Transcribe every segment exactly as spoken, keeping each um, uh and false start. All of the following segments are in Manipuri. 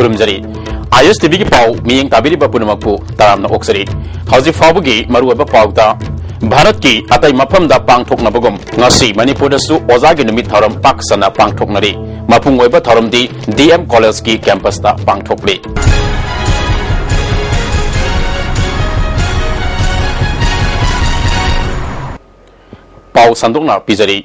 ꯈꯨꯔꯨꯝꯖꯔꯤ꯫ ꯑꯥꯏ ꯑꯦꯁ ꯇꯤ ꯚꯤꯒꯤ ꯄꯥꯎ ꯃꯤꯠꯌꯦꯡ ꯇꯥꯕꯤꯔꯤꯕ ꯄꯨꯝꯅꯃꯛꯄꯨ ꯇꯔꯥꯝꯅ ꯑꯣꯛꯆꯔꯤ꯫ ꯍꯧꯖꯤꯛ ꯐꯥꯎꯕꯒꯤ ꯃꯔꯨꯑꯣꯏꯕ ꯄꯥꯎꯗ, ꯚꯥꯔꯠꯀꯤ ꯑꯇꯩ ꯃꯐꯝꯗ ꯄꯥꯡꯊꯣꯛꯅꯕꯒꯨꯝ ꯉꯁꯤ ꯃꯅꯤꯄꯨꯔꯗꯁꯨ ꯑꯣꯖꯥꯒꯤ ꯅꯨꯃꯤꯠ ꯊꯧꯔꯝ ꯄꯥꯛ ꯁꯟꯅ ꯄꯥꯡꯊꯣꯛꯅꯔꯤ꯫ ꯃꯄꯨꯡ ꯑꯣꯏꯕ ꯊꯧꯔꯝꯗꯤ ꯗꯤ ꯑꯦꯝ ꯀꯣꯂꯦꯖꯀꯤ ꯀꯦꯝꯄꯁꯇ ꯄꯥꯡꯊꯣꯛꯂꯤ꯫ ꯄꯥꯎ ꯁꯟꯗꯣꯛꯅ ꯄꯤꯖꯔꯤ꯫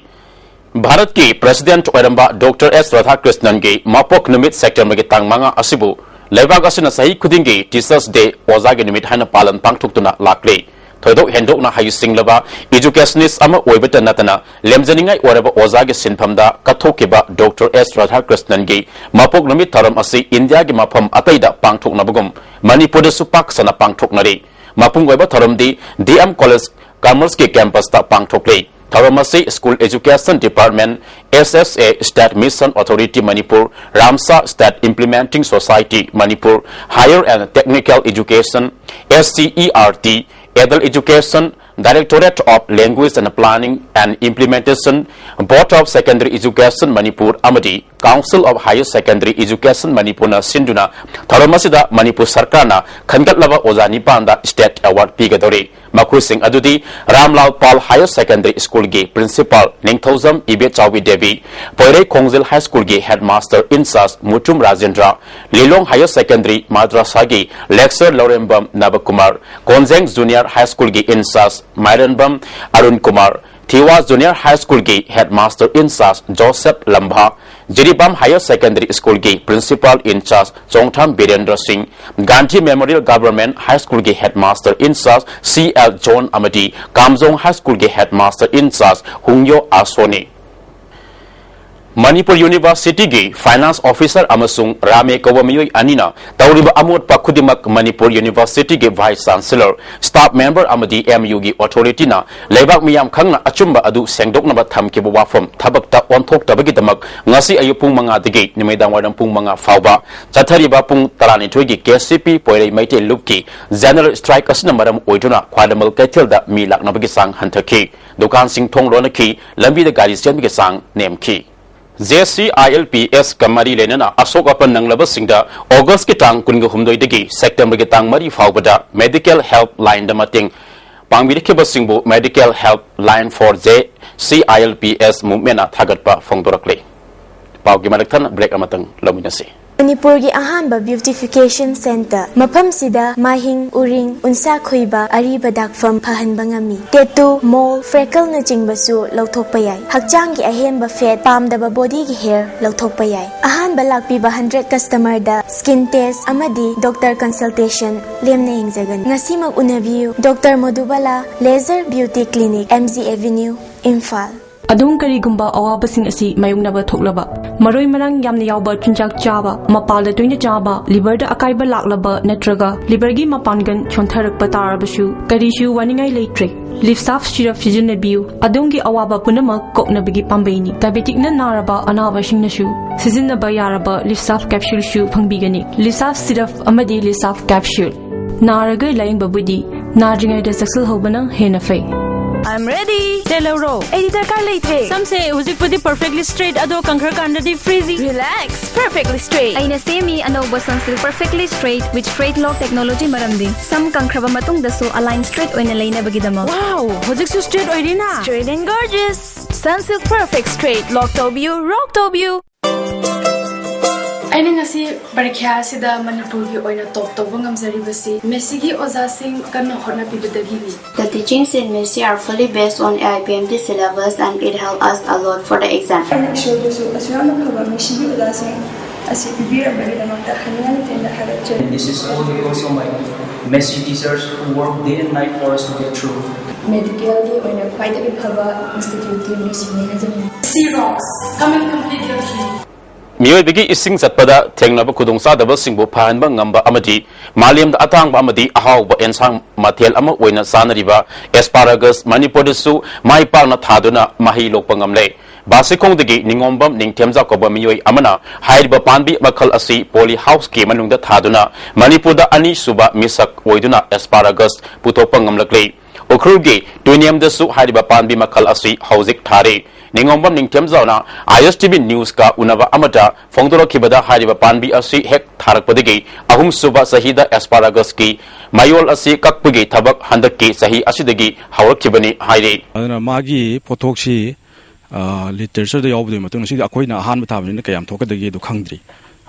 ꯚꯥꯔꯠꯀꯤ ꯄ꯭ꯔꯦꯁꯤꯗꯦꯟꯠ ꯑꯣꯏꯔꯝꯕ ꯗꯣꯛꯇꯔ ꯑꯦꯁ ꯔꯥꯙꯥꯀ꯭ꯔꯤꯁꯅꯟꯒꯤ ꯃꯄꯣꯛ ꯅꯨꯃꯤꯠ ꯁꯦꯞꯇꯦꯝꯕꯔꯒꯤ ꯇꯥꯡ ꯃꯉꯥ ꯑꯁꯤꯕꯨ ꯂꯩꯕꯥꯛ ꯑꯁꯤꯅ ꯆꯍꯤ ꯈꯨꯗꯤꯡꯒꯤ ꯇꯤꯆꯔꯁ ꯗꯦ, ꯑꯣꯖꯥꯒꯤ ꯅꯨꯃꯤꯠ ꯍꯥꯏꯅ ꯄꯥꯂꯟ ꯄꯥꯡꯊꯣꯛꯇꯨꯅ ꯂꯥꯛꯂꯤ꯫ ꯊꯣꯏꯗꯣꯛ ꯍꯦꯟꯗꯣꯛꯅ ꯍꯩꯁꯤꯡꯂꯕ ꯏꯖꯨꯀꯦꯁꯅꯤꯁ ꯑꯃ ꯑꯣꯏꯕꯇ ꯅꯠꯇꯅ ꯂꯦꯝꯖꯅꯤꯡꯉꯥꯏ ꯑꯣꯏꯔꯕ ꯑꯣꯖꯥꯒꯤ ꯁꯤꯟꯐꯝꯗ ꯀꯠꯊꯣꯛꯈꯤꯕ ꯗꯣꯛꯇꯔ ꯑꯦꯁ ꯔꯥꯙꯥꯀ꯭ꯔꯤꯁꯅꯟꯒꯤ ꯃꯄꯣꯛ ꯅꯨꯃꯤꯠ ꯊꯧꯔꯝ ꯑꯁꯤ ꯏꯟꯗꯤꯌꯥꯒꯤ ꯃꯐꯝ ꯑꯇꯩꯗ ꯄꯥꯡꯊꯣꯛꯅꯕꯒꯨꯝ ꯃꯅꯤꯄꯨꯔꯗꯁꯨ ꯄꯥꯛ ꯁꯟꯅ ꯄꯥꯡꯊꯣꯛꯅꯔꯤ꯫ ꯃꯄꯨꯡ ꯑꯣꯏꯕ ꯊꯧꯔꯝꯗꯤ ꯗꯤ ꯑꯦꯝ ꯀꯣꯂꯦꯖ ꯀꯃꯔꯁꯀꯤ ꯀꯦꯝꯄꯁꯇ ꯄꯥꯡꯊꯣꯛꯂꯤ꯫ ꯊꯧꯔꯝ ꯑꯁꯤ school education department, S S A, state mission authority Manipur, RAMSA state implementing society Manipur, higher and technical education, S C E R T, adult education, directorate of language and planning and implementation, board of secondary education Manipur ꯑꯃꯗꯤ council of higher secondary education ꯃꯅꯤꯄꯨꯔꯅ ꯁꯤꯟꯗꯨꯅ ꯊꯧꯔꯝ ꯑꯁꯤꯗ ꯃꯅꯤꯄꯨꯔ ꯁꯔꯀꯥꯔꯅ ꯈꯟꯒꯠꯂꯕ ꯑꯣꯖꯥ ꯅꯤꯄꯥꯟꯗ ꯁ꯭ꯇꯦꯠ ꯑꯦꯋꯥꯔꯗ ꯄꯤꯒꯗꯧꯔꯤ꯫ ꯃꯈꯣꯏꯁꯤꯡ ꯑꯗꯨꯗꯤ ꯔꯥꯝꯂꯥꯜ ꯄꯥꯜ ꯍꯥꯌꯔ ꯁꯦꯀꯦꯟꯗꯔꯤ ꯁ꯭ꯀꯨꯜꯒꯤ ꯄ꯭ꯔꯤꯟꯁꯤꯄꯥꯜ ꯅꯤꯡꯊꯧꯖꯝ ꯏꯕꯦꯆꯥꯎꯕꯤ ꯗꯦꯕꯤ, ꯄꯣꯏꯔꯩ ꯈꯣꯡꯖꯤꯜ ꯍꯥꯏ ꯁ꯭ꯀꯨꯜꯒꯤ headmaster in charge Mutum Rajendra, Lilong higher secondary ꯃꯥꯗ꯭ꯔꯥꯁꯥꯒꯤ lecturer Lourembam Nabakumar, Konjeng junior high ꯁ꯭ꯀꯨꯜꯒꯤ in charge Mairenbam Arun Kumar, Thiwa junior high ꯁ꯭ꯀꯨꯜꯒꯤ headmaster in charge Joseph Lamba, Jiribam higher secondary ꯁ꯭ꯀꯨꯜꯒꯤ principal in charge Chongtham Birendra Singh, Gandhi memorial government high ꯁ꯭ꯀꯨꯜꯒꯤ headmaster in charge C L John ꯑꯃꯗꯤ ꯀꯥꯝꯖꯣꯡ ꯍꯥꯏ ꯁ꯭ꯀꯨꯜꯒꯤ ꯍꯦꯗꯃꯥꯁꯇꯔ ꯏꯟꯆꯥꯔꯖ ꯍꯨꯡꯌꯣ ꯑꯥꯁꯣꯅꯤ꯫ ꯃꯅꯤꯄꯨꯔ ꯌꯨꯅꯤꯚꯔꯁꯤꯇꯤꯒꯤ ꯐꯥꯏꯅꯥꯟꯁ ꯑꯣꯐꯤꯁꯔ ꯑꯃꯁꯨꯡ ꯔꯥꯃꯦ ꯀꯧꯕ ꯃꯤꯑꯣꯏ ꯑꯅꯤꯅ ꯇꯧꯔꯤꯕ ꯑꯃꯣꯠꯄ ꯈꯨꯗꯤꯡꯃꯛ ꯃꯅꯤꯄꯨꯔ ꯌꯨꯅꯤꯚꯔꯁꯤꯇꯤꯒꯤ ꯚꯥꯏꯁ ꯆꯥꯟꯁꯦꯂꯔ, ꯁ꯭ꯇꯥꯐ ꯃꯦꯝꯕꯔ ꯑꯃꯗꯤ ꯑꯦꯝ ꯌꯨꯒꯤ ꯑꯣꯊꯣꯔꯤꯇꯤꯅ ꯂꯩꯕꯥꯛ ꯃꯤꯌꯥꯝ ꯈꯪꯅ ꯑꯆꯨꯝꯕ ꯑꯗꯨ ꯁꯦꯡꯗꯣꯛꯅꯕ ꯊꯝꯈꯤꯕ ꯋꯥꯐꯝ ꯊꯕꯛꯇ ꯑꯣꯟꯊꯣꯛꯇꯕꯒꯤꯗꯃꯛ ꯉꯁꯤ ꯑꯌꯨꯛ ꯄꯨꯡ ꯃꯉꯥꯗꯒꯤ ꯅꯨꯃꯤꯗꯥꯡꯋꯥꯏꯔꯝ ꯄꯨꯡ ꯃꯉꯥ ꯐꯥꯎꯕ ꯆꯠꯊꯔꯤꯕ ꯄꯨꯡ ꯇꯔꯥꯅꯤꯊꯣꯏꯒꯤ ꯀꯦ ꯁꯤ ꯄꯤ ꯄꯣꯏꯔꯩ ꯃꯩꯇꯩ ꯂꯨꯞꯀꯤ ꯖꯦꯅꯔꯦꯜ ꯁ꯭ꯇ꯭ꯔꯥꯏꯛ ꯑꯁꯤꯅ ꯃꯔꯝ ꯑꯣꯏꯗꯨꯅ ꯈ꯭ꯋꯥꯏꯔꯝꯕꯟ ꯀꯩꯊꯦꯜꯗ ꯃꯤ ꯂꯥꯛꯅꯕꯒꯤ ꯆꯥꯡ ꯍꯟꯊꯈꯤ꯫ ꯗꯨꯀꯥꯟꯁꯤꯡ ꯊꯣꯡ ꯂꯣꯟꯅꯈꯤ, ꯂꯝꯕꯤꯗ ꯒꯥꯔꯤ ꯆꯦꯟꯕꯒꯤ ꯆꯥꯡ ꯅꯦꯝꯈꯤ꯫ J C I L P ask ꯃꯔꯤ ꯂꯩꯅꯅ ꯑꯁꯣꯛ ꯑꯄꯟ ꯅꯪꯂꯕꯁꯤꯡꯗ ꯑꯣꯒꯁꯀꯤ ꯇꯥꯡ ꯀꯨꯟꯒ ꯍꯨꯝꯗꯣꯏꯗꯒꯤ ꯁꯦꯞꯇꯦꯝꯕꯔꯒꯤ ꯇꯥꯡ ꯃꯔꯤ ꯐꯥꯎꯕꯗ ꯃꯦꯗꯤꯀꯦꯜ ꯍꯦꯜꯞ ꯂꯥꯏꯟꯗ ꯃꯇꯦꯡ ꯄꯥꯡꯕꯤꯔꯛꯈꯤꯕꯁꯤꯡꯕꯨ Medical Helpline for J C I L P S Movementꯅ ꯊꯥꯒꯠꯄ ꯐꯣꯡꯗꯣꯔꯛꯂꯤ꯫ ꯄꯥꯎꯒꯤ ꯃꯔꯛ ꯊꯠꯅ ꯕ꯭ꯔꯦꯛ ꯑꯃꯇꯪ ꯂꯧꯃꯤꯟꯅꯁꯤ꯫ ꯃꯅꯤꯄꯨꯔꯒꯤ ꯑꯍꯥꯟꯕ ꯕ꯭ꯌꯨꯇꯤꯐꯤꯀꯦꯁꯟ ꯁꯦꯟꯇꯔ꯫ ꯃꯐꯝꯁꯤꯗ ꯃꯥꯏꯍꯤꯡ, ꯎꯔꯤꯡ, ꯎꯟꯁꯥ ꯈꯣꯏꯕ, ꯑꯔꯤꯕ ꯗꯥꯛꯐꯝ ꯐꯍꯟꯕ ꯉꯝꯃꯤ꯫ ꯇꯦꯇꯨ, ꯃꯣꯜ, ꯐ꯭ꯔꯦꯀꯜꯅꯆꯤꯡꯕꯁꯨ ꯂꯧꯊꯣꯛꯄ ꯌꯥꯏ꯫ ꯍꯛꯆꯥꯡꯒꯤ ꯑꯍꯦꯟꯕ ꯐꯦꯠ, ꯄꯥꯝꯗꯕ ꯕꯣꯗꯤꯒꯤ ꯍꯦꯌꯔ ꯂꯧꯊꯣꯛꯄ ꯌꯥꯏ꯫ ꯑꯍꯥꯟꯕ ꯂꯥꯛꯄꯤꯕ ꯍꯟꯗ꯭ꯔꯦꯠ ꯀꯁꯇꯃꯔꯗ ꯁ꯭ꯀꯤꯟ ꯇꯦꯁ ꯑꯃꯗꯤ ꯗꯣꯛꯇꯔ ꯀꯟꯁꯜꯇꯦꯁꯟ ꯂꯦꯝꯅ ꯌꯦꯡꯖꯒꯅꯤ꯫ ꯉꯁꯤꯃꯛ ꯎꯅꯕꯤꯌꯨ꯫ Doctor Madhubala, laser beauty clinic, M G avenue, Imphal. ꯑꯗꯣꯝ ꯀꯔꯤꯒꯨꯝꯕ ꯑꯋꯥꯕꯁꯤꯡ ꯑꯁꯤ ꯃꯥꯌꯣꯛꯅꯕ ꯊꯣꯛꯂꯕ, ꯃꯔꯣꯏ ꯃꯔꯥꯡ ꯌꯥꯝꯅ ꯌꯥꯎꯕ ꯆꯤꯟꯖꯥꯛ ꯆꯥꯕ, ꯃꯄꯥꯜꯗ ꯇꯣꯏꯅ ꯆꯥꯕ, ꯂꯤꯚꯔꯗ ꯑꯀꯥꯏꯕ ꯂꯥꯛꯂꯕ ꯅꯠꯇ꯭ꯔꯒ ꯂꯤꯚꯔꯒꯤ ꯃꯄꯥꯡꯒꯜ ꯁꯣꯟꯊꯔꯛꯄ ꯇꯥꯔꯕꯁꯨ ꯀꯔꯤꯁꯨ ꯋꯥꯅꯤꯡꯉꯥꯏ ꯂꯩꯇ꯭ꯔꯦ꯫ ꯂꯤꯞꯁꯥꯐ ꯁꯤꯔꯞ ꯁꯤꯖꯤꯟꯅꯕꯤꯌꯨ꯫ ꯑꯗꯣꯝꯒꯤ ꯑꯋꯥꯕ ꯄꯨꯝꯅꯃꯛ ꯀꯣꯛꯅꯕꯒꯤ ꯄꯥꯝꯕꯩꯅꯤ꯫ ꯗꯥꯏꯕꯦꯇꯤꯛꯅ ꯅꯥꯔꯕ ꯑꯅꯥꯕꯁꯤꯡꯅꯁꯨ ꯁꯤꯖꯤꯟꯅꯕ ꯌꯥꯔꯕ ꯂꯤꯞꯁꯥꯐ ꯀꯦꯞꯁꯨꯜꯁꯨ ꯐꯪꯕꯤꯒꯅꯤ꯫ ꯂꯤꯞꯁꯥꯐ ꯁꯤꯔꯞ ꯑꯃꯗꯤ ꯂꯤꯞꯁꯥꯐ ꯀꯦꯞꯁꯨꯜ꯫ ꯅꯥꯔꯒ ꯂꯥꯌꯦꯡꯕꯕꯨꯗꯤ ꯅꯥꯗ꯭ꯔꯤꯉꯩꯗ ꯆꯦꯛꯁꯤꯜꯍꯧꯕꯅ ꯍꯦꯟꯅ ꯐꯩ꯫ I'm ready. ꯇꯦꯜꯍꯧꯔꯣ꯫ ꯑꯩꯗꯤ ꯗꯔꯀꯥꯔ ꯂꯩꯇ꯭ꯔꯦ꯫ ꯁꯝꯁꯦ ꯍꯧꯖꯤꯛꯄꯨꯗꯤ perfectly straight, ꯑꯗꯣ ꯀꯪꯈ꯭ꯔꯀꯥꯟꯗꯗꯤ frizzy꯫ Relax, perfectly straight꯫ ꯑꯩꯅ ꯁꯦꯝꯃꯤ ꯑꯅꯧꯕ Sunsilk Perfectly Straight with Straight Lock Technology ꯃꯔꯝꯗꯤ ꯁꯝ ꯀꯪꯈ꯭ꯔꯕ ꯃꯇꯨꯡꯗꯁꯨ ꯑꯂꯥꯏꯟ ꯁ꯭ꯇ꯭ꯔꯦꯠ ꯑꯣꯏꯅ ꯂꯩꯅꯕꯒꯤꯗꯃꯛ꯫ Wow, ꯍꯧꯖꯤꯛꯁꯨ ꯁ꯭ꯇ꯭ꯔꯦꯠ ꯑꯣꯏꯔꯤꯅ? Straight and gorgeous. Sunsilk Perfect Straight, lock ꯇꯧꯕꯤꯌꯨ, ꯔꯣꯛ ꯇꯧꯕꯤꯌꯨ꯫ ꯑꯩꯅ ꯉꯁꯤ ꯄꯔꯤꯈ꯭ꯌꯥ ꯑꯁꯤꯗ ꯃꯅꯤꯄꯨꯔꯒꯤ ꯑꯣꯏꯅ ꯇꯣꯞ ꯇꯧꯕ ꯉꯝꯖꯔꯤꯕꯁꯤ ꯃꯦꯁꯤꯒꯤ ꯑꯣꯖꯥꯁꯤꯡ ꯀꯟꯅ ꯍꯣꯠꯅꯕꯤꯕꯗꯒꯤꯅꯤ꯫ The teachings in Messi are fully based on A I P M T syllabus and it helped us a lot for the exam. ꯑꯩꯅ ꯏꯁꯣꯔꯕꯨꯁꯨ ꯑꯁꯨꯛ ꯌꯥꯝꯅ ꯐꯕ ꯃꯦꯁꯤꯒꯤ ꯑꯣꯖꯥꯁꯤꯡ ꯑꯁꯤ ꯄꯤꯕꯤꯔꯝꯕꯒꯤꯗꯃꯛꯇ ꯍꯟꯅ ꯍꯟꯅ ꯊꯦꯡꯅ ꯊꯥꯒꯠꯆꯔꯤ꯫ And this is all because of my Messi teachers who work day and night for us to get through. ꯃꯦꯗꯤꯀꯦꯜꯒꯤ ꯑꯣꯏꯅ ꯈ꯭ꯋꯥꯏꯗꯒꯤ ꯐꯕ ꯏꯟꯁꯇꯤꯇ꯭ꯌꯨꯠꯇꯤ ꯃꯦꯁꯤꯅꯤ ꯍꯥꯏꯖꯅꯤꯡꯏ꯫ Messi rocks. Come and complete your dream. ꯃꯤꯑꯣꯏꯕꯒꯤ ꯏꯁꯤꯡ ꯆꯠꯄꯗ ꯊꯦꯡꯅꯕ ꯈꯨꯗꯣꯡꯆꯥꯗꯕꯁꯤꯡꯕꯨ ꯐꯍꯟꯕ ꯉꯝꯕ ꯑꯃꯗꯤ ꯃꯥꯂꯦꯝꯗ ꯑꯇꯥꯡꯕ ꯑꯃꯗꯤ ꯑꯍꯥꯎꯕ ꯑꯦꯟꯁꯥꯡ ꯃꯊꯦꯜ ꯑꯃ ꯑꯣꯏꯅ ꯆꯥꯅꯔꯤꯕ asparagus ꯃꯅꯤꯄꯨꯔꯗꯁꯨ ꯃꯥꯏ ꯄꯥꯛꯅ ꯊꯥꯗꯨꯅ ꯃꯍꯩ ꯂꯣꯛꯄ ꯉꯝꯂꯦ꯫ ꯕꯥꯁꯤꯈꯣꯡꯗꯒꯤ ꯅꯤꯉꯣꯝꯕꯝ ꯅꯤꯡꯊꯦꯝꯖꯥ ꯀꯧꯕ ꯃꯤꯑꯣꯏ ꯑꯃꯅ ꯍꯥꯏꯔꯤꯕ ꯄꯥꯝꯕꯤ ꯃꯈꯜ ꯑꯁꯤ poly houseꯀꯤ ꯃꯅꯨꯡꯗ ꯊꯥꯗꯨꯅ ꯃꯅꯤꯄꯨꯔꯗ ꯑꯅꯤꯁꯨꯕ ꯃꯤꯁꯛ ꯑꯣꯏꯗꯨꯅ asparagus ꯄꯨꯊꯣꯛꯄ ꯉꯝꯂꯛꯂꯦ꯫ ꯎꯈ꯭ꯔꯨꯜꯒꯤ ꯇꯨꯏꯅꯦꯝꯗꯁꯨ ꯍꯥꯏꯔꯤꯕ ꯄꯥꯝꯕꯤ ꯃꯈꯜ ꯑꯁꯤ ꯍꯧꯖꯤꯛ ꯊꯥꯔꯤ꯫ ꯅꯤꯉꯣꯝꯕꯝ ꯅꯤꯡꯊꯦꯝꯖꯥꯎꯅ ꯑꯥꯏ ꯑꯦꯁ ꯇꯤ ꯚꯤ ꯅ꯭ꯌꯨꯁꯀ ꯎꯅꯕ ꯑꯃꯗ ꯐꯣꯡꯗꯣꯔꯛꯈꯤꯕꯗ, ꯍꯥꯏꯔꯤꯕ ꯄꯥꯝꯕꯤ ꯑꯁꯤ ꯍꯦꯛ ꯊꯥꯔꯛꯄꯗꯒꯤ ꯑꯍꯨꯝꯁꯨꯕ ꯆꯍꯤꯗ ꯑꯦꯁꯄꯥꯔꯥꯒꯁꯀꯤ ꯃꯌꯣꯜ ꯑꯁꯤ ꯀꯛꯄꯒꯤ ꯊꯕꯛ ꯍꯟꯗꯛꯀꯤ ꯆꯍꯤ ꯑꯁꯤꯗꯒꯤ ꯍꯧꯔꯛꯈꯤꯕꯅꯤ ꯍꯥꯏꯔꯤ꯫ ꯑꯗꯨꯅ ꯃꯥꯒꯤ ꯄꯣꯠꯊꯣꯛꯁꯤ, ꯑ, ꯂꯤꯇꯔꯦꯆꯔꯗ ꯌꯥꯎꯕꯗꯨꯒꯤ ꯃꯇꯨꯡ, ꯁꯤꯗꯤ ꯑꯩꯈꯣꯏꯅ ꯑꯍꯥꯟꯕ ꯊꯥꯕꯅꯤꯅ ꯀꯌꯥꯝ ꯊꯣꯛꯀꯗꯒꯦ ꯑꯗꯨ ꯈꯪꯗ꯭ꯔꯤ꯫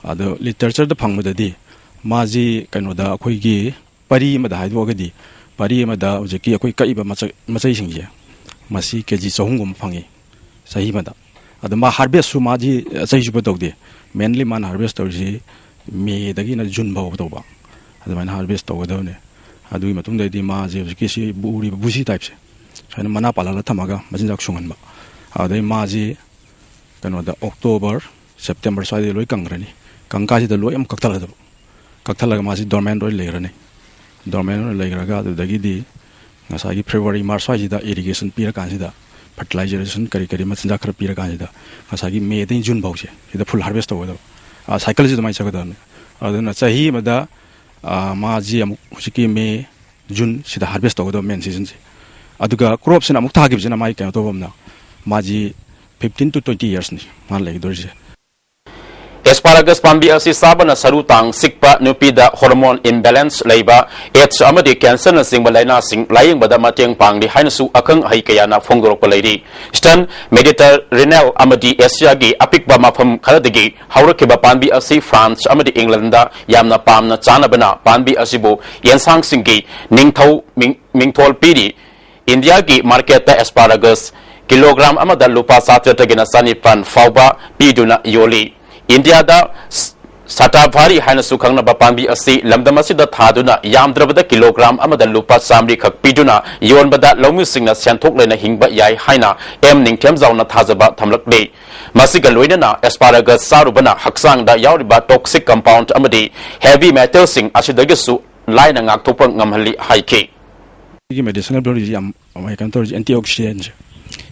ꯑꯗꯣ ꯂꯤꯇꯔꯦꯆꯔꯗ ꯐꯪꯕꯗꯗꯤ ꯃꯥꯁꯤ ꯀꯩꯅꯣꯗ, ꯑꯩꯈꯣꯏꯒꯤ ꯄꯔꯤ ꯑꯃꯗ ꯍꯥꯏꯗꯣꯛꯑꯒꯗꯤ, ꯄꯔꯤ ꯑꯃꯗ ꯍꯧꯖꯤꯛꯀꯤ ꯑꯩꯈꯣꯏ ꯀꯛꯏꯕ ꯃꯆꯩ-, ꯃꯆꯩꯁꯤꯡꯁꯦ, ꯃꯁꯤ ꯀꯦ ꯖꯤ ꯆꯍꯨꯝꯒꯨꯝꯕ ꯐꯪꯉꯤ ꯆꯍꯤ ꯑꯃꯗ꯫ ꯑꯗꯣ ꯃꯥ ꯍꯥꯔꯚꯦꯁꯁꯨ ꯃꯥꯗꯤ ꯆꯍꯤ ꯆꯨꯞꯄ ꯇꯧꯗꯦ꯫ ꯃꯦꯟꯂꯤ ꯃꯥꯅ ꯍꯥꯔꯚꯦꯁ ꯇꯧꯔꯤꯁꯤ ꯃꯦꯗꯒꯤꯅ ꯖꯨꯟ ꯐꯥꯎꯕ ꯇꯧꯕ, ꯑꯗꯨꯃꯥꯏꯅ ꯍꯥꯔꯚꯦꯁ ꯇꯧꯒꯗꯕꯅꯦ꯫ ꯑꯗꯨꯒꯤ ꯃꯇꯨꯡꯗꯩꯗꯤ ꯃꯥꯁꯦ ꯍꯧꯖꯤꯛꯀꯤ ꯁꯤ ꯎꯔꯤꯕ ꯕꯨꯁꯤ ꯇꯥꯏꯞꯁꯦ, ꯁꯨꯃꯥꯏꯅ ꯃꯅꯥ ꯄꯥꯜꯍꯜꯂ ꯊꯝꯃꯒ ꯃꯆꯤꯟꯖꯥꯛ ꯁꯨꯡꯍꯟꯕ꯫ ꯑꯗꯩ ꯃꯥꯁꯤ ꯀꯩꯅꯣꯗ, ꯑꯣꯛꯇꯣꯕꯔ, ꯁꯦꯞꯇꯦꯝꯕꯔ ꯁ꯭ꯋꯥꯏꯗꯩ ꯂꯣꯏ ꯀꯪꯈ꯭ꯔꯅꯤ꯫ ꯀꯪꯀꯥꯟꯁꯤꯗ ꯂꯣꯏ ꯑꯃꯨꯛ ꯀꯛꯊꯠꯂꯗꯕ꯫ ꯀꯛꯊꯠꯂꯒ ꯃꯥꯁꯤ ꯗꯣꯔꯃꯦꯟ ꯑꯣꯏꯅ ꯂꯩꯈ꯭ꯔꯅꯤ꯫ ꯗꯣꯔꯃꯦꯟ ꯑꯣꯏꯅ ꯂꯩꯈ꯭ꯔꯒ ꯑꯗꯨꯗꯒꯤꯗꯤ ꯉꯁꯥꯏꯒꯤ ꯐꯦꯕ꯭ꯔꯨꯋꯥꯔꯤ, ꯃꯥꯔꯆ ꯁ꯭ꯋꯥꯏꯁꯤꯗ ꯏꯔꯤꯒꯦꯁꯟ ꯄꯤꯔꯀꯥꯟꯁꯤꯗ, ꯐꯔꯇꯤꯂꯥꯏꯖꯦꯁꯟ ꯀꯔꯤ ꯀꯔꯤ ꯃꯆꯤꯟꯖꯥꯛ ꯈꯔ ꯄꯤꯔꯀꯥꯟꯁꯤꯗ, ꯉꯁꯥꯏꯒꯤ ꯃꯦꯗꯒꯤ ꯖꯨꯟ ꯐꯥꯎꯁꯦ ꯁꯤꯗ ꯐꯨꯜ ꯍꯥꯔꯚꯦꯁ ꯇꯧꯒꯗꯕ꯫ ꯑ, ꯁꯥꯏꯀꯜꯁꯤ ꯑꯗꯨꯃꯥꯏꯅ ꯆꯠꯀꯗꯕꯅꯤ꯫ ꯑꯗꯨꯅ ꯆꯍꯤ ꯑꯃꯗ, ꯑ, ꯃꯥꯁꯤ ꯑꯃꯨꯛ ꯍꯧꯖꯤꯛꯀꯤ ꯃꯦ, ꯖꯨꯟ ꯁꯤꯗ ꯍꯥꯔꯚꯦꯁ ꯇꯧꯒꯗꯕ ꯃꯦꯟ ꯁꯤꯖꯟꯁꯦ꯫ ꯑꯗꯨꯒ ꯀ꯭ꯔꯣꯞꯁꯤꯅ ꯑꯃꯨꯛ ꯊꯥꯈꯤꯕꯁꯤꯅ ꯃꯥꯒꯤ ꯀꯩꯅꯣ ꯇꯧꯕ ꯑꯃꯅ, ꯃꯥꯁꯤ ꯐꯤꯐꯇꯤꯟ to ꯇ꯭ꯋꯦꯟꯇꯤ ꯌꯔꯁꯅꯤ ꯃꯥꯅ ꯂꯩꯒꯗꯧꯔꯤꯁꯦ꯫ ꯑꯦꯁꯄꯥꯔꯥꯒꯁ ꯄꯥꯝꯕꯤ ꯑꯁꯤ ꯆꯥꯕꯅ ꯁꯔꯨ ꯇꯥꯡ ꯆꯤꯛꯄ, ꯅꯨꯄꯤꯗ ꯍꯣꯔꯃꯣꯟ ꯏꯝꯕꯦꯂꯦꯟꯁ ꯂꯩꯕ, ꯑꯦꯗꯁ ꯑꯃꯗꯤ ꯀꯦꯟꯁꯔꯅꯆꯤꯡꯕ ꯂꯥꯏꯅꯥꯁꯤꯡ ꯂꯥꯌꯦꯡꯕꯗ ꯃꯇꯦꯡ ꯄꯥꯡꯂꯤ ꯍꯥꯏꯅꯁꯨ ꯑꯈꯪ ꯑꯍꯩ ꯀꯌꯥꯅ ꯐꯣꯡꯗꯣꯔꯛꯄ ꯂꯩꯔꯤ꯫ ꯏꯁꯇꯔꯟ ꯃꯦꯗꯤꯇꯔꯦꯅꯤꯌꯟ ꯑꯃꯗꯤ ꯑꯦꯁꯤꯌꯥꯒꯤ ꯑꯄꯤꯛꯄ ꯃꯐꯝ ꯈꯔꯗꯒꯤ ꯍꯧꯔꯛꯈꯤꯕ ꯄꯥꯝꯕꯤ ꯑꯁꯤ ꯐ꯭ꯔꯥꯟꯁ ꯑꯃꯗꯤ ꯏꯪꯂꯦꯟꯗ ꯌꯥꯝꯅ ꯄꯥꯝꯅ ꯆꯥꯅꯕꯅ ꯄꯥꯝꯕꯤ ꯑꯁꯤꯕꯨ ꯌꯦꯟꯁꯥꯡꯁꯤꯡꯒꯤ ꯅꯤꯡꯊꯧ ꯃꯤꯡ-, ꯃꯤꯡꯊꯣꯜ ꯄꯤꯔꯤ꯫ ꯏꯟꯗꯤꯌꯥꯒꯤ ꯃꯥꯔꯀꯦꯠꯇ ꯑꯦꯁꯄꯥꯔꯥꯒꯁ ꯀꯤꯂꯣꯒ꯭ꯔꯥꯝ ꯑꯃꯗ ꯂꯨꯄꯥ ꯆꯥꯇ꯭ꯔꯦꯠꯇꯒꯤꯅ ꯆꯅꯤꯄꯥꯟ ꯐꯥꯎꯕ ꯄꯤꯗꯨꯅ ꯌꯣꯜꯂꯤ꯫ ꯏꯟꯗꯤꯌꯥꯗ ꯁ-, ꯁꯇꯥꯚꯥꯔꯤ ꯍꯥꯏꯅꯁꯨ ꯈꯪꯅꯕ ꯄꯥꯝꯕꯤ ꯑꯁꯤ ꯂꯝꯗꯝ ꯑꯁꯤꯗ ꯊꯥꯗꯨꯅ ꯌꯥꯝꯗ꯭ꯔꯕꯗ ꯀꯤꯂꯣꯒ꯭ꯔꯥꯝ ꯑꯃꯗ ꯂꯨꯄꯥ ꯆꯥꯃꯔꯤ ꯈꯛ ꯄꯤꯗꯨꯅ ꯌꯣꯟꯕꯗ ꯂꯧꯃꯤꯁꯤꯡꯅ ꯁꯦꯟꯊꯣꯛ ꯂꯩꯅ ꯍꯤꯡꯕ ꯌꯥꯏ ꯍꯥꯏꯅ ꯑꯦꯝ ꯅꯤꯡꯊꯦꯝꯖꯥꯎꯅ ꯊꯥꯖꯕ ꯊꯝꯂꯛꯂꯤ꯫ ꯃꯁꯤꯒ ꯂꯣꯏꯅꯅ ꯑꯦꯁꯄꯥꯔꯥꯒꯁ ꯆꯥꯔꯨꯕꯅ ꯍꯛꯆꯥꯡꯗ ꯌꯥꯎꯔꯤꯕ ꯇꯣꯛꯁꯤꯛ ꯀꯝꯄꯥꯎꯟꯗ ꯑꯃꯗꯤ ꯍꯦꯚꯤ ꯃꯦꯇꯦꯜꯁꯤꯡ ꯑꯁꯤꯗꯒꯤꯁꯨ ꯂꯥꯏꯅ ꯉꯥꯛꯊꯣꯛꯄ ꯉꯝꯍꯜꯂꯤ ꯍꯥꯏꯈꯤ꯫ ꯁꯤꯒꯤ ꯃꯦꯗꯤꯁꯅꯦꯜ ꯚꯦꯂꯨꯁꯤ ꯌꯥꯝ, ꯀꯩꯅꯣ ꯇꯧꯔꯤꯁꯦ, ꯑꯦꯟꯇꯤ ꯑꯣꯛꯁꯤꯗꯦꯟꯁꯦ,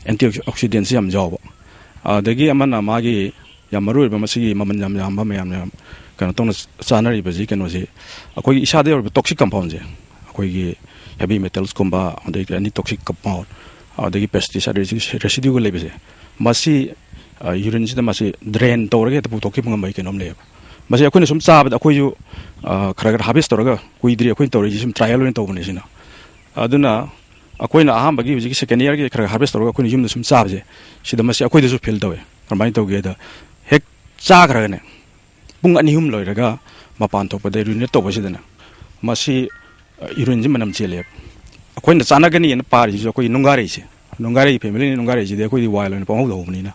ꯑꯦꯟꯇꯤ ꯑꯣꯛꯁꯤꯗꯦꯟꯁꯤ ꯌꯥꯝ ꯌꯥꯎꯕ꯫ ꯑꯗꯒꯤ ꯑꯃꯅ ꯃꯥꯒꯤ ꯌꯥꯝ ꯃꯔꯨ ꯑꯣꯏꯕ, ꯃꯁꯤꯒꯤ ꯃꯃꯜ ꯌꯥꯝ ꯌꯥꯝꯕ ꯃꯌꯥꯝ ꯌꯥꯝ ꯀꯩꯅꯣ ꯇꯧꯅ ꯆꯥꯅꯔꯤꯕꯁꯤ, ꯀꯩꯅꯣꯁꯤ, ꯑꯩꯈꯣꯏꯒꯤ ꯏꯁꯥꯗ ꯌꯥꯎꯔꯤꯕ ꯇꯣꯛꯁꯤꯛ ꯀꯝꯄꯥꯎꯟꯁꯦ, ꯑꯩꯈꯣꯏꯒꯤ ꯍꯦꯚꯤ ꯃꯦꯇꯜꯁꯀꯨꯝꯕ, ꯑꯗꯩ ꯑꯦꯅꯤ ꯇꯣꯛꯁꯤꯛ ꯀꯝꯄꯥꯎꯟ, ꯑꯗꯒꯤ ꯄꯦꯁꯇꯤꯁꯥꯏꯠ ꯔꯦꯁꯤꯗ꯭ꯌꯨꯒ ꯂꯩꯕꯁꯦ, ꯃꯁꯤ ꯌꯨꯔꯤꯟꯁꯤꯗ ꯃꯁꯤ ꯗ꯭ꯔꯦꯟ ꯇꯧꯔꯒ ꯍꯦꯛꯇ ꯄꯨꯊꯣꯛꯈꯤꯕ ꯉꯝꯕꯒꯤ ꯀꯩꯅꯣꯝ ꯂꯩꯌꯦꯕ꯫ ꯃꯁꯤ ꯑꯩꯈꯣꯏꯅ ꯁꯨꯝ ꯆꯥꯕꯗ ꯑꯩꯈꯣꯏꯁꯨ ꯈꯔ ꯈꯔ ꯍꯥꯔꯚꯦꯁ ꯇꯧꯔꯒ, ꯀꯨꯏꯗ꯭ꯔꯤ ꯑꯩꯈꯣꯏꯅ ꯇꯧꯔꯤꯁꯤ, ꯁꯨꯝ ꯇ꯭ꯔꯥꯏꯌꯦꯜ ꯑꯣꯏꯅ ꯇꯧꯕꯅꯦ ꯁꯤꯅ꯫ ꯑꯗꯨꯅ ꯑꯩꯈꯣꯏꯅ ꯑꯍꯥꯟꯕꯒꯤ ꯍꯧꯖꯤꯛꯀꯤ ꯁꯦꯀꯦꯟ ꯏꯌꯥꯔꯒꯤ ꯈꯔ ꯈꯔ ꯍꯥꯔꯚꯦꯁ ꯇꯧꯔꯒ ꯑꯩꯈꯣꯏꯅ ꯌꯨꯝꯗ ꯁꯨꯝ ꯆꯥꯕꯁꯦ, ꯁꯤꯗ ꯃꯁꯤ ꯑꯩꯈꯣꯏꯗꯁꯨ ꯐꯤꯜ ꯇꯧꯋꯦ꯫ ꯀꯃꯥꯏꯅ ꯇꯧꯒꯦꯗ, ꯍꯦꯛ ꯆꯥꯈ꯭ꯔꯒꯅꯦ, ꯄꯨꯡ ꯑꯅꯤ ꯑꯍꯨꯝ ꯂꯣꯏꯔꯒ ꯃꯄꯥꯟ ꯊꯣꯛꯄꯗ ꯌꯨꯔꯤꯅꯦꯠ ꯇꯧꯕꯁꯤꯗꯅꯦ, ꯃꯁꯤ ꯌꯨꯔꯤꯟꯁꯤ ꯃꯅꯝ ꯆꯦꯜꯂꯦꯕ꯫ ꯑꯩꯈꯣꯏꯅ ꯆꯥꯟꯅꯒꯅꯤꯅ ꯄꯥꯔꯤꯁꯤꯁꯨ ꯑꯩꯈꯣꯏꯒꯤ ꯅꯨꯡꯒꯥꯔꯩꯁꯦ, ꯅꯨꯡꯒꯥꯔꯩ ꯐꯦꯃꯤꯂꯤꯅꯤ꯫ ꯅꯨꯡꯒꯥꯔꯩꯁꯤꯗꯤ ꯑꯩꯈꯣꯏꯗꯤ ꯋꯥꯏꯜ ꯑꯣꯏꯅ ꯄꯪꯍꯧꯗ ꯍꯧꯕꯅꯤꯅ,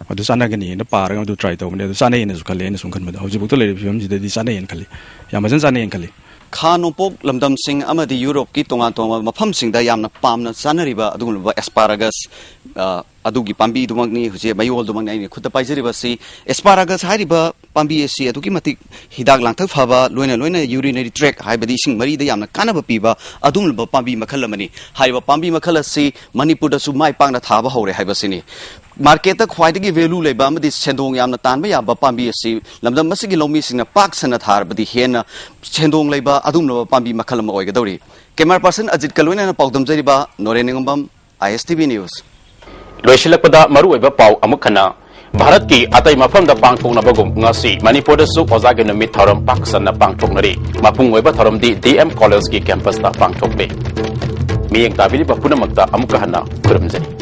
ꯑꯗꯨ ꯆꯥꯟꯅꯒꯅꯤꯅ ꯄꯥꯔꯒ ꯑꯗꯨ ꯇ꯭ꯔꯥꯏ ꯇꯧꯕꯅꯦ꯫ ꯑꯗꯨ ꯆꯥꯅꯩꯌꯦꯅꯁꯨ ꯈꯜꯂꯦ꯫ ꯑꯩꯅ ꯁꯨꯝ ꯈꯟꯕꯗ ꯍꯧꯖꯤꯛꯐꯥꯎꯗ ꯂꯩꯔꯤꯕ ꯐꯤꯕꯝꯁꯤꯗꯗꯤ ꯆꯥꯅꯩꯌꯦꯅ ꯈꯜꯂꯤ, ꯌꯥꯝ ꯐꯖꯅ ꯆꯥꯅꯩꯌꯦꯅ ꯈꯜꯂꯤ꯫ ꯈꯥ ꯅꯣꯡꯄꯣꯛ ꯂꯝꯗꯝꯁꯤꯡ ꯑꯃꯗꯤ ꯌꯨꯔꯣꯞꯀꯤ ꯇꯣꯉꯥꯟ ꯇꯣꯉꯥꯟꯕ ꯃꯐꯝꯁꯤꯡꯗ ꯌꯥꯝꯅ ꯄꯥꯝꯅ ꯆꯥꯅꯔꯤꯕ ꯑꯗꯨꯒꯨꯝꯂꯕ ꯑꯦꯁꯄꯥꯔꯥꯒꯁ, ꯑ, ꯑꯗꯨꯒꯤ ꯄꯥꯝꯕꯤꯗꯨꯃꯛꯅꯤ ꯍꯧꯖꯤꯛ ꯃꯌꯣꯜꯗꯨꯃꯛꯅꯤ ꯑꯩꯅ ꯈꯨꯠꯇ ꯄꯥꯏꯖꯔꯤꯕꯁꯤ꯫ ꯑꯦꯁꯄꯥꯔꯥꯒꯁ ꯍꯥꯏꯔꯤꯕ ꯄꯥꯝꯕꯤ ꯑꯁꯤ ꯑꯗꯨꯛꯀꯤ ꯃꯇꯤꯛ ꯍꯤꯗꯥꯛ ꯂꯥꯡꯊꯛ ꯐꯕ, ꯂꯣꯏꯅ ꯂꯣꯏꯅ ꯌꯨꯔꯤꯅꯔꯤ ꯇ꯭ꯔꯦꯛ ꯍꯥꯏꯕꯗꯤ ꯏꯁꯤꯡ ꯃꯔꯤꯗ ꯌꯥꯝꯅ ꯀꯥꯟꯅꯕ ꯄꯤꯕ ꯑꯗꯨꯒꯨꯝꯂꯕ ꯄꯥꯝꯕꯤ ꯃꯈꯜ ꯑꯃꯅꯤ꯫ ꯍꯥꯏꯔꯤꯕ ꯄꯥꯝꯕꯤ ꯃꯈꯜ ꯑꯁꯤ ꯃꯅꯤꯄꯨꯔꯗꯁꯨ ꯃꯥꯏ ꯄꯥꯛꯅ ꯊꯥꯕ ꯍꯧꯔꯦ ꯍꯥꯏꯕꯁꯤꯅꯤ꯫ ꯃꯥꯔꯀꯦꯠꯇ ꯈ꯭ꯋꯥꯏꯗꯒꯤ ꯚꯦꯂꯨ ꯂꯩꯕ ꯑꯃꯗꯤ ꯁꯦꯟꯗꯣꯡ ꯌꯥꯝꯅ ꯇꯥꯟꯕ ꯌꯥꯕ ꯄꯥꯝꯕꯤ ꯑꯁꯤ ꯂꯝꯗꯝ ꯑꯁꯤꯒꯤ ꯂꯧꯃꯤꯁꯤꯡꯅ ꯄꯥꯛ ꯁꯟꯅ ꯊꯥꯔꯕꯗꯤ ꯍꯦꯟꯅ ꯁꯦꯟꯗꯣꯡ ꯂꯩꯕ ꯑꯗꯨꯒꯨꯝꯂꯕ ꯄꯥꯝꯕꯤ ꯃꯈꯜ ꯑꯃ ꯑꯣꯏꯒꯗꯧꯔꯤ꯫ ꯀꯦꯃꯦꯔꯥ ꯄꯥꯔꯁꯟ ꯑꯖꯤꯠꯀ ꯂꯣꯏꯅꯅ ꯄꯥꯎꯗꯝꯖꯔꯤꯕ ꯅꯣꯔꯦꯟ ꯅꯤꯉꯣꯝꯕꯝ, ꯑꯥꯏ ꯑꯦꯁ ꯇꯤ ꯚꯤ ꯅ꯭ꯌꯨꯁ꯫ ꯂꯣꯏꯁꯤꯜꯂꯛꯄꯗ ꯃꯔꯨꯑꯣꯏꯕ ꯄꯥꯎ ꯑꯃꯨꯛ ꯍꯟꯅ꯫ ꯚꯥꯔꯠꯀꯤ ꯑꯇꯩ ꯃꯐꯝꯗ ꯄꯥꯡꯊꯣꯛꯅꯕꯒꯨꯝ ꯉꯁꯤ ꯃꯅꯤꯄꯨꯔꯗꯁꯨ ꯑꯣꯖꯥꯒꯤ ꯅꯨꯃꯤꯠ ꯊꯧꯔꯝ ꯄꯥꯛ ꯁꯟꯅ ꯄꯥꯡꯊꯣꯛꯅꯔꯤ꯫ ꯃꯄꯨꯡ ꯑꯣꯏꯕ ꯊꯧꯔꯝꯗꯤ ꯗꯤ ꯑꯦꯝ ꯀꯣꯂꯦꯖꯀꯤ ꯀꯦꯝꯄꯁꯇ ꯄꯥꯡꯊꯣꯛꯂꯦ꯫ ꯃꯤꯠꯌꯦꯡ ꯇꯥꯕꯤꯔꯤꯕ ꯄꯨꯝꯅꯃꯛꯇ ꯑꯃꯨꯛꯀ ꯍꯟꯅ ꯈꯨꯔꯨꯝꯖꯔꯤ꯫